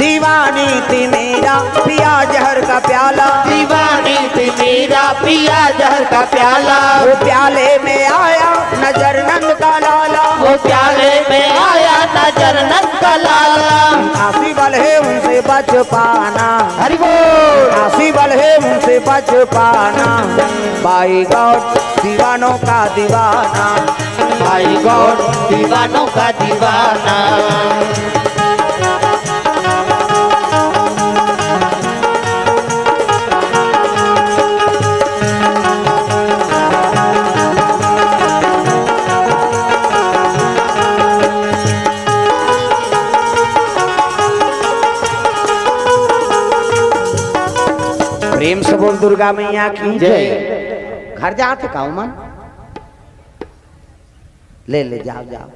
दीवानी थी मेरा पिया जहर का प्याला। दीवानी थी मेरा पिया जहर का प्याला। वो प्याले में आया नजर नंद का लाला। वो प्याले में आया नजर नंद का लाला। आसी वाले उनसे बच पाना। हरि बोल। आसी वाले उनसे बच पाना। भाई गौर दीवानों का दीवाना। भाई गौर दीवानों का दीवाना। प्रेम से बोल दुर्गा मैया की जय। घर जात हे का उमन? ले, ले, जाओ, जाओ।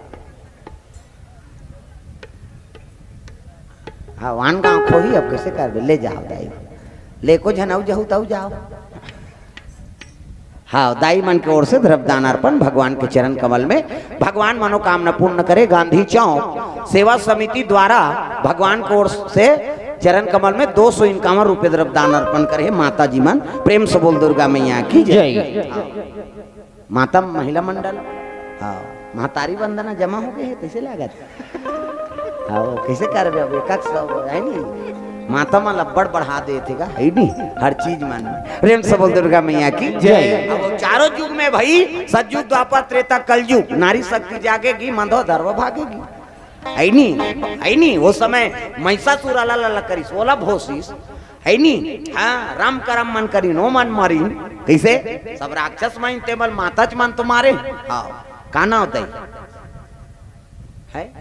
हाँ, वान गाँव खोही, अब कैसे करबे? ले जाओ दाई, ले को झन अउ जहू तऊ जाओ। हाँ, दाई मन के ओर से द्रव्यदान अर्पण भगवान के चरण कमल में, भगवान मनोकामना पूर्ण करे। गांधी चौक सेवा समिति द्वारा भगवान के ओर से चरण कमल में दो सौ इक्यावन रुपये द्रव्यदान अर्पण करे हे माता जी मन। प्रेम से बोल दुर्गा मैया की जय। जय। हाँ। माता महिला मंडल, हाँ, महतारी वंदना जमा हो गए हे, कैसे लागत? हाँ, वो कैसे करबे अब, एक एक सौ, है नी? माता मन अब्बड़ बढ़ा देथे गा, है नी? हर चीज मन में। प्रेम से बोल दुर्गा मैया की जय। अब वो चारों युग में भाई, सतयुग, द्वापर, त्रेता, कलयुग, नारी शक्ति जागेगी, मंदो धर्म भागेगी। है नी, है नी, वो समय महिषासुर ला, ला, ला करिस, ओला भोसिस, है नी? हाँ, राम करम मन करिन, ओ मन मरिन। कैसे? सब राक्षस मन, तेमल माताच मन तो मारे। हाँ, का नाम होता है? है?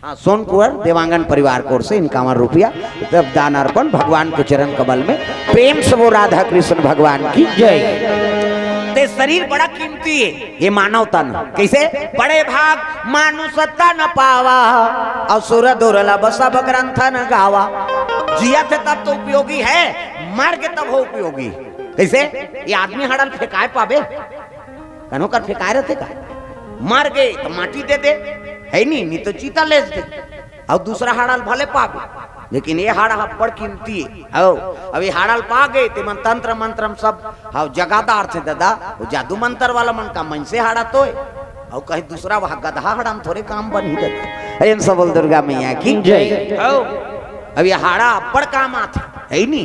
हाँ, सोन कुंवर देवांगन परिवार की ओर से इक्यावन रुपया द्रव्यदान अर्पण भगवान के चरण कमल में। प्रेम से वो राधा कृष्ण भगवान की जय। ये शरीर बड़ा कीमती है, ये मानव तन। कैसे? बड़े भाग मानुष तन पावा, असुर दुर्लभ सब ग्रंथन गावा। जियत हे तब तो उपयोगी है, मर गे तब हो उपयोगी। कैसे? ये आदमी हाड़ा ल फेंकाय पाबे? कनो कर फेंकाय रथे का? मर गे त माटी दे दे, है नी, नी तो चीता लेस दे। अउ दूसरा हाड़ा ल भले पाबे, लेकिन ये हाड़ा अब्बड़ कीमती हे। हव, अब ये हाड़ा ल पा गे, ते मन तंत्र मंत्र म सब, हव, जगा डारथे ददा, वो जादू मंत्र वाला मन का मनसे हाड़ा तो हे। अउ कहीं दूसरा वह गदहा हाड़ा म थोरे काम बनही ददा। प्रेम से बोल दुर्गा मैया की जय। हव, अब ये हाड़ा अब्बड़ काम आथे, है नी?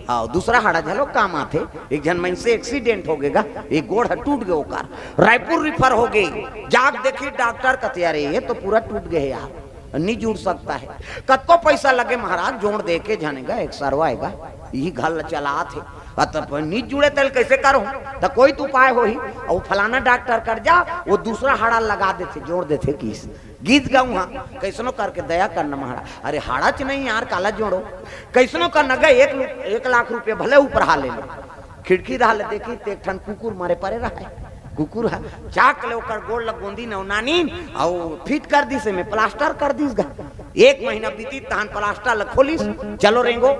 हव, दूसरा हाड़ा घलो काम आथे। एक झन मनसे accident हो गे गा, एक गोड़ ह टूट गे ओकर, रायपुर refer हो गे। जाके देखिस डॉक्टर, कथे, "अरे, ये तो पूरा टूट गे हे यार, नी जुड़ सकता है।" कतको पैसा लगे महाराज, जोड़ दे के झन गा, एक सरवा हे गा, इही घर ल चलात हे। अ, त नी जुड़े तेला कैसे करहूं? त कोई तो उपाय होही। अउ फलाना डॉक्टर कर जा, वो दूसरा हाड़ा लगा देथे, जोड़ देथे किस। गीत गाऊं, हाँ, कैसनो करके दया करना महाराज। अरे हाड़ाच नहीं यार, काला जोड़ो। कैसनो करना गा, एक लु-, एक लाख रुपया भले ऊपर हा ले ले। खिड़की डाहर ले देखिस ते एक ठन कुकुर मरे परे रहय। कुकुर ह चाक ले ओकर गोड़ ल गोंदिस अउ नानिस अउ fit कर दिस, एमे plaster कर दिस गा। एक महीना बीतिस तहन plaster ल खोलिस, चलो रेंगो,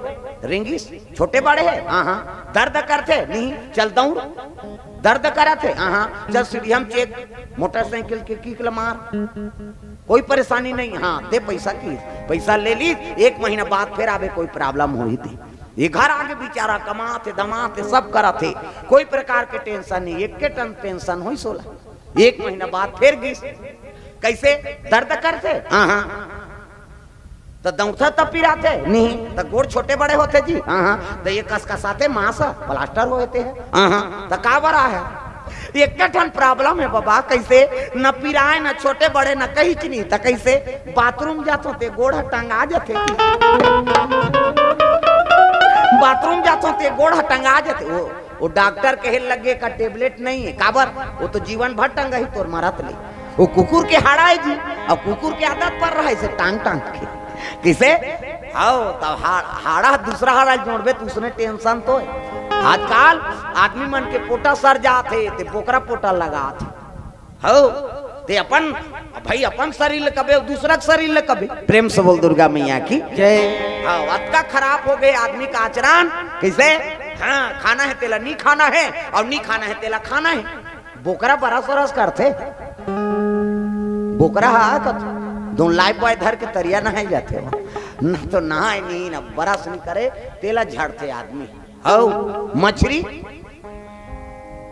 रेंगिस। छोटे बड़े हे? हाँ, हाँ। दर्द करथे? नहीं। चल दौड़। दर्द करत हे? हाँ, हाँ। चल सीढ़िया म चेक, मोटरसाइकिल के kick ल मार। कोई परेशानी नहीं। हाँ, दे पैसा की, पैसा ले लिस, एक महीना बाद फेर आबे, कोई problem होही ते। ये घर आगे बेचारा कमात हे, धमात हे, सब करत हे, कोई प्रकार के tension नहीं, एक के टन tension होइस ओला। एक महीना बाद फेर गिस, कैसे? दर्द करथे? हाँ, हाँ। त दौड़था तब पिराथे? नहीं। त गोड़ छोटे बड़े होथे जी? हाँ, हाँ। त ये कसकसाथे मांस, plaster होए ते हे? हाँ, हाँ। त काबर आहे? एक ठन problem हे बाबा, कैसे? न पिराय, न छोटे बड़े, न कहीं च नहीं। त कैसे? Bathroom जाथों ते गोड़ ह टंगा जाथे। Bathroom जाथों ते गोड़ ह टंगा जाथे। ओ, वो डॉक्टर कहे लगे का tablet नहीं है, काबर? वो तो जीवन भर टंगा ही तोर मरत ले। वो कुकुर के हाड़ा है जी, अब कुकुर के आदत पर रहा है इसे टांग टांग के। किसे? हव, तब हा-, हाड़ा दूसरा हाड़ा जोड़बे त उसने tension तो है। आजकल आदमी मन के पोटा सर जात हे, ते बोकरा पोटा लगात हे। हव, ते अपन, भाई अपन शरीर ल कबे, दूसरा के शरीर ल कबे। प्रेम से बोल दुर्गा मैया की जय। हव, अतका खराब हो गे आदमी का आचरण। कैसे? हाँ, खाना हे तेला नी खाना हे, अउ नी खाना हे तेला खाना हे। बोकरा बरस वरस करथे, बोकरा हा कथे, दो Lifebuoy धर के तरिया नहाय जाथे, न तो नहाय नहीं, न बरस नहीं करे, तेला झड़थे आदमी। हव, मछरी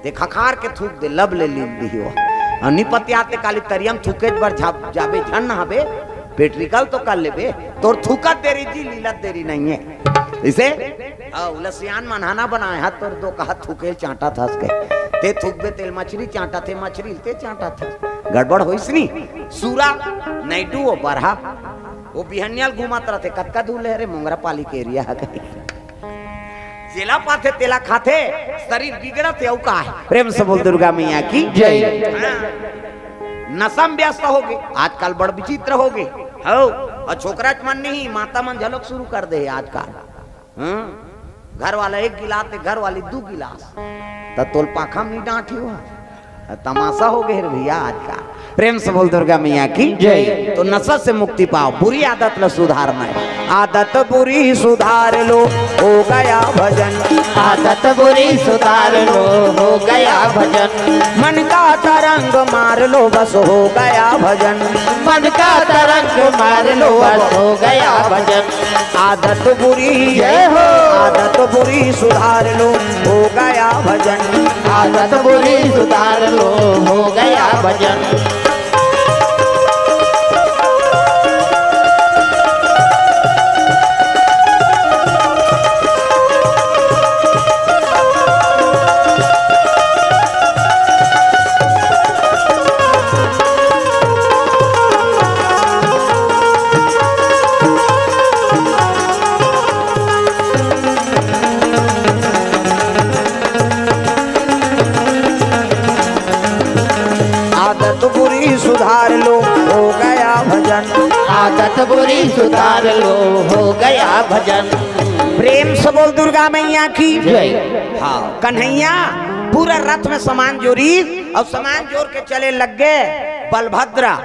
ते खखार के थूक दे, लब ले लील दिही वो। अउ नी पतियात ते काली तरिया म थूकेच बर झा-, जाबे, झन नहाबे, practical तो कर लेबे। तोर थूकत देरी जी, लीलत देरी नहीं है। इसे, हव, उला सियान मन हा ना बनाय हा, तोर दो कहा थूके चांटत हस के। ते थूकबे तेला मछरी चांटथे, मछरी ल ते चांटत हस। गड़बड़ होइस नी? सूरा, नैडू, वो बरहा, वो बिहनिया ल घूमत रथे, कतका दूर ले रे, मोंगरा पाली के area हा कहीं। जेला पाथे तेला खाथे, शरीर बिगड़त हे, अउ का हे? प्रेम से बोल दुर्गा मैया की जय। हाँ। नशा म व्यस्त हो गे, आजकल बड़ विचित्र हो गे। हव, अउ छोकरा मन नहीं, माता मन घलोक शुरू कर दे हे आजकल। हाँ? घर वाला एक गिलास, ते घर वाली दू गिलास, त तोला पाखा म नहीं डांटही हो। तमाशा हो गे रे भैया आज का। प्रेम से बोल दुर्गा मैया की जय। तो नशा से मुक्ति पाओ, बुरी आदत ला सुधारना है। आदत बुरी सुधार लो, हो गया भजन। आदत बुरी सुधार लो, हो गया भजन। मन का तरंग मार लो, बस हो गया भजन। मन का तरंग मार लो, बस हो गया भजन। आदत बुरी, जय हो। आदत बुरी सुधार लो, हो गया भजन। आदत बुरी सुधार लो, हो गया भजन। आदत बुरी सुधार लो, हो गया भजन। आदत बुरी सुधार लो, हो गया भजन। प्रेम से बोल दुर्गा मैया की जय। हाँ। कन्हैया, पूरा रथ में सामान जोरिस अउ सामान जोर के चले लग गे। बलभद्रा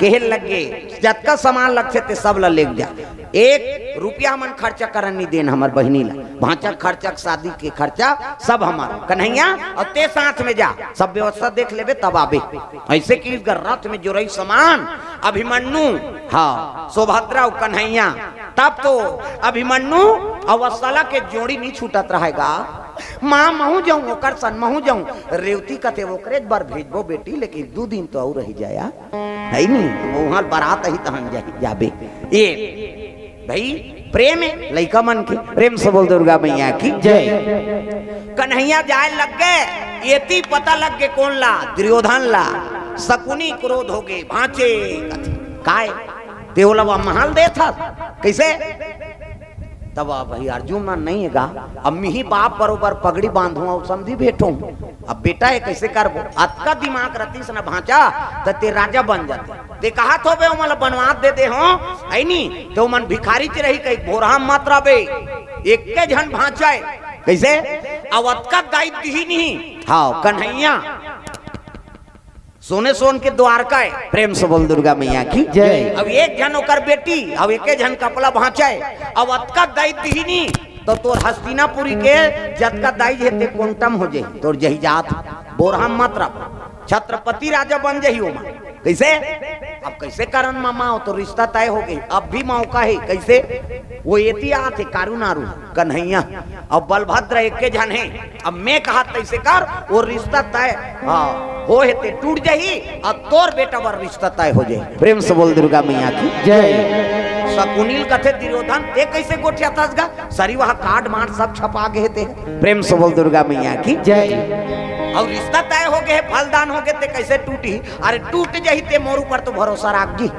कहे लग गे, "जतका सामान लगथे ते सब ल लेग जा, एक रुपया हमन खर्चा करन नहीं देन, हमर बहिनी ला, भांचा खर्चा, शादी के खर्चा सब हमर, कन्हैया अउ ते साथ में जा, सब व्यवस्था देख लेबे तब आबे।" अइसे किहिस गा, रथ में जोरई सामान, अभिमन्यु, हाँ, सुभद्रा अउ कन्हैया, तब तो अभिमन्यु अउ वत्सला के जोड़ी नहीं छूटत रहय गा। माँ, महूँ जाऊँ, ओकर सन महूँ जाऊँ। रेवती कथे, "ओकरे बर भेजबो बेटी, लेकिन दू दिन तो अउ रहि जाया, है नी? उहाँ बरात आही तहन जाही, जाबे।" ए भाई, प्रेम हे लइका मन के, प्रेम से बोल दुर्गा मैया की जय। कन्हैया जाय लग गे, एती पता लग गे कोन ला, दुर्योधन ला। शकुनी क्रोध हो गे, भांचे कथे, "काय? ते ओला वा महल देथस? कइसे?" तब अब भाई अर्जुन मन नहीं हे गा, अब मिही बाप बरोबर पगड़ी बांधूं अउ समधी भेंटूं, अब बेटा हे कइसे करबो? अतका दिमाग रतिस न भांचा, त ते राजा बन जाते। ते कहत होबे ओमन ल बनवास दे दे हों, अइ नी, त ओमन भिखारी च रही कही, भोरहा मत रबे, एके झन भांचा ए, कइसे? अउ अतका दाई दिही नहीं, हाँ, कन्हैया। सोने सोन के द्वारका ए। प्रेम से बोल दुर्गा मैया की जय। अब एक झन ओकर बेटी, अब एके झन कपला भांचा ए, अब अतका दाई दिही नहीं, त तोर हस्तिनापुरी के जतका दाई हे ते quantum हो जाही, तोर जही जात, भोरहा मत रब, छत्रपति राजा बन जाही ओमा। कइसे? अब कइसे करन मामा, ओ तो रिश्ता तय हो गे, अब भी मौका हे। कइसे? ओ एती आत हे, कारू नारू, कन्हैया, अब बलभद्र एके झन हे। अब मैं कहत तइसे कर, ओ रिश्ता तय, हाँ, हो हे ते टूट जाही, अउ तोर बेटा बर रिश्ता तय हो जाही। प्रेम से बोल दुर्गा मैया की जय। शकुनी ल कथे दुर्योधन, ते कइसे गोठियाथस गा? सरी वहाँ card मार्ड सब छपा गे हे ते। प्रेम से बोल दुर्गा मैया की जय। अउ रिश्ता तय हो गे हे, फलदान हो गे, ते कइसे टूटही? अरे टूट जाही ते मोर ऊपर तो भरोसा राख जी।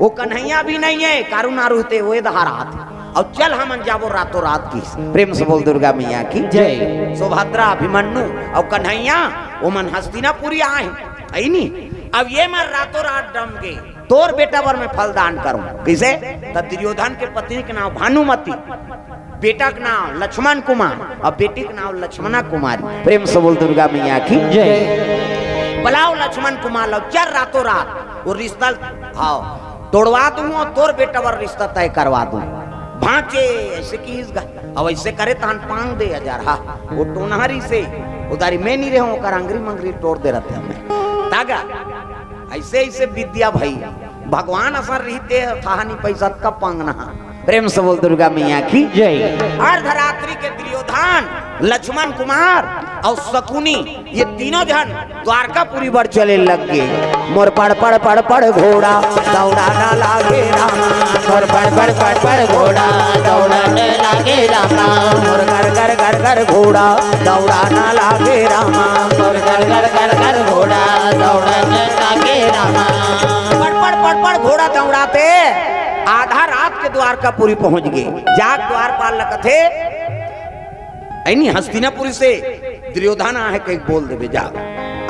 ओ कन्हैया भी नहीं हे, कारू नारू ते ओ दहार आत हे। अउ चल हमन जाबो रातों रात की। प्रेम से बोल दुर्गा मैया की जय। सुभद्रा, अभिमन्यु अउ कन्हैया ओमन हस्तिनापुरी आए हे, अइ नी? अब ये मन रातों रात डम गे, तोर बेटा बर मैं फलदान करूं। कइसे? त दुर्योधन के पत्नी के नाम भानुमती, बेटा के नाम लक्ष्मण कुमार अउ बेटी के नाम लक्ष्मणा कुमारी। प्रेम से बोल दुर्गा मैया की जय। बलाव लक्ष्मण कुमार ल, चल रातों रात ओ रिश्ता, हाँ, तोड़वा दूं अउ तोर बेटा बर रिश्ता तय करवा दूं। भांचे अइसे किहिस गा, अब अइसे करे तहन पांग दे हजार, हा, ओ टोनहरी से, ओ दारी मैं नहीं रहूं, ओकर अंगरी मंगरी टोर दे रथे हमें। तागा, अइसे अइसे विद्या भई, भगवान असन रहिते, थाहा नहीं पइसा कब पांगना हा। प्रेम से बोल दुर्गा मैया की जय। अर्धरात्रि के दुर्योधन, लक्ष्मण कुमार अउ शकुनी, ये तीनों झन द्वारकापुरी बर चले लग गे। मोर पड़ पड़ पड़ पड़ घोड़ा दौड़ाना लागे रामा, मोर पड़ पड़ पड़ पड़ घोड़ा दौड़ाना लागे रामा, मोर कर कर कर कर घोड़ा दौड़ाना लागे रामा, मोर कर कर कर कर घोड़ा दौड़ाना लागे रामा। पड़ पड़ पड़ पड़ घोड़ा दौड़ाते आधा रात के द्वारकापुरी पहुंच गे। जाग द्वारपाल ल कथे, अइ नी, हस्तिनापुरी से दुर्योधन आहे कहिके बोल देबे, जा।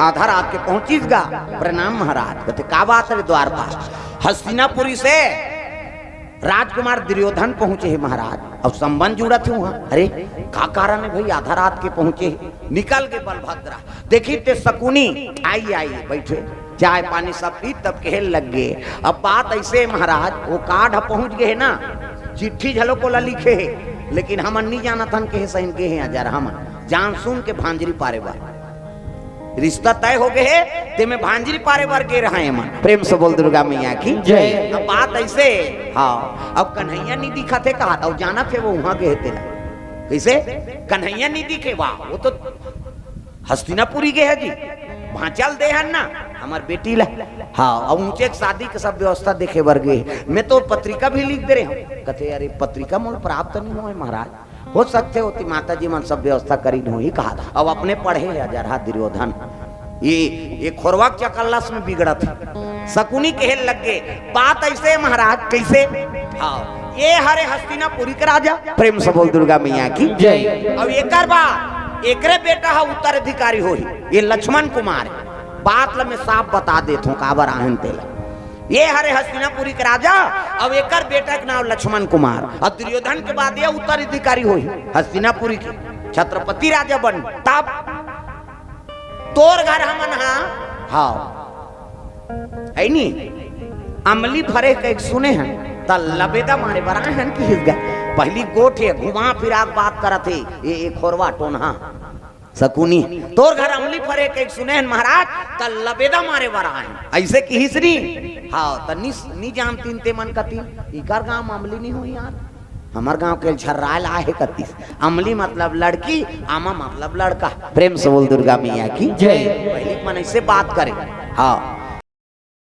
आधा रात के पहुंचिस गा, "प्रणाम महाराज।" कथे, "का बात हे द्वारपाल?" "हस्तिनापुरी से राजकुमार दुर्योधन पहुंचे हे महाराज, अउ संबंध जुड़त हे उहाँ।" "अरे, का कारण हे भाई, आधा रात के पहुंचे हे?" निकल गे बलभद्रा, देखिस ते शकुनी, "आई, आई, बइठे।" चाय पानी सब पीस तब कहे लग गे, "अब बात अइसे हे महाराज, ओ card ह पहुंच गे हे ना, चिट्ठी घलो ओला लिखे हे, लेकिन हमन नी जानत हन कहे सही गे हे अजर, हमन जान सुन के भांजरी पारे बर रिश्ता तय हो गे हे, तेमे भांजरी पारे बर गे रहा एमन।" प्रेम से बोल दुर्गा मैया की जय। अब बात अइसे, हाँ, अब कन्हैया नी दिखत हे कहा, त जानत हे वो उहाँ गे हे तेला। कइसे? कन्हैया नी दिखे, वाह, वो तो हस्तिनापुरी गे हे जी, भांचा ल दे हन ना, हमर बेटी ला। हाँ, अउ ऊंचे के शादी के सब व्यवस्था देखे बर गे हे। मैं तो पत्रिका भी लिख दे रहे हूँ। कथे, "अरे, पत्रिका मोला प्राप्त नहीं होय महाराज।" हो सकथे ओती माता जी मन सब व्यवस्था करिन होही कहा। अब अपने पढ़े हे अजरहा दुर्योधन। ये, ये खोरवा के चकल्लस में बिगड़त हे। शकुनी कहे लग गे, "बात अइसे हे महाराज।" "कइसे?" "हाँ, ये हरे हस्तिनापुरी के राजा।" प्रेम से बोल दुर्गा मैया की जय। अब एकर बाद एकरे बेटा ह उत्तराधिकारी होही, ये लक्ष्मण कुमार। बात ल मैं साफ बता देत हूँ, काबर आहन तेला। ये हरे हस्तिनापुरी के राजा, अब एकर बेटा के नाम लक्ष्मण कुमार, अउ दुर्योधन के बाद ये उत्तराधिकारी होही हस्तिनापुरी के, छत्रपति राजा बन। तब तोर घर हमन हा, हाव, है नी, अमली फरे कहिके सुने हन, त लबेदा मारे बर आए हन किहिस गा। पहिली गोठे घुमा फिरा के बात करत हे, ए, ए खोरवा टोनहा सकुनी, तोर घर अमली फरे कहिके सुने हन महाराज, त लबेदा मारे बर आए हन, अइसे किहिस नी। हाव, त नी, नी जानतिन ते मन कतिन, इकर गांव म अमली नी होही यार, हमर गांव के झर्राय ला हे कतिस। अमली मतलब लड़की, आमा मतलब लड़का। प्रेम से बोल दुर्गा मैया की जय। पहिली के मन अइसे बात करे। हाव,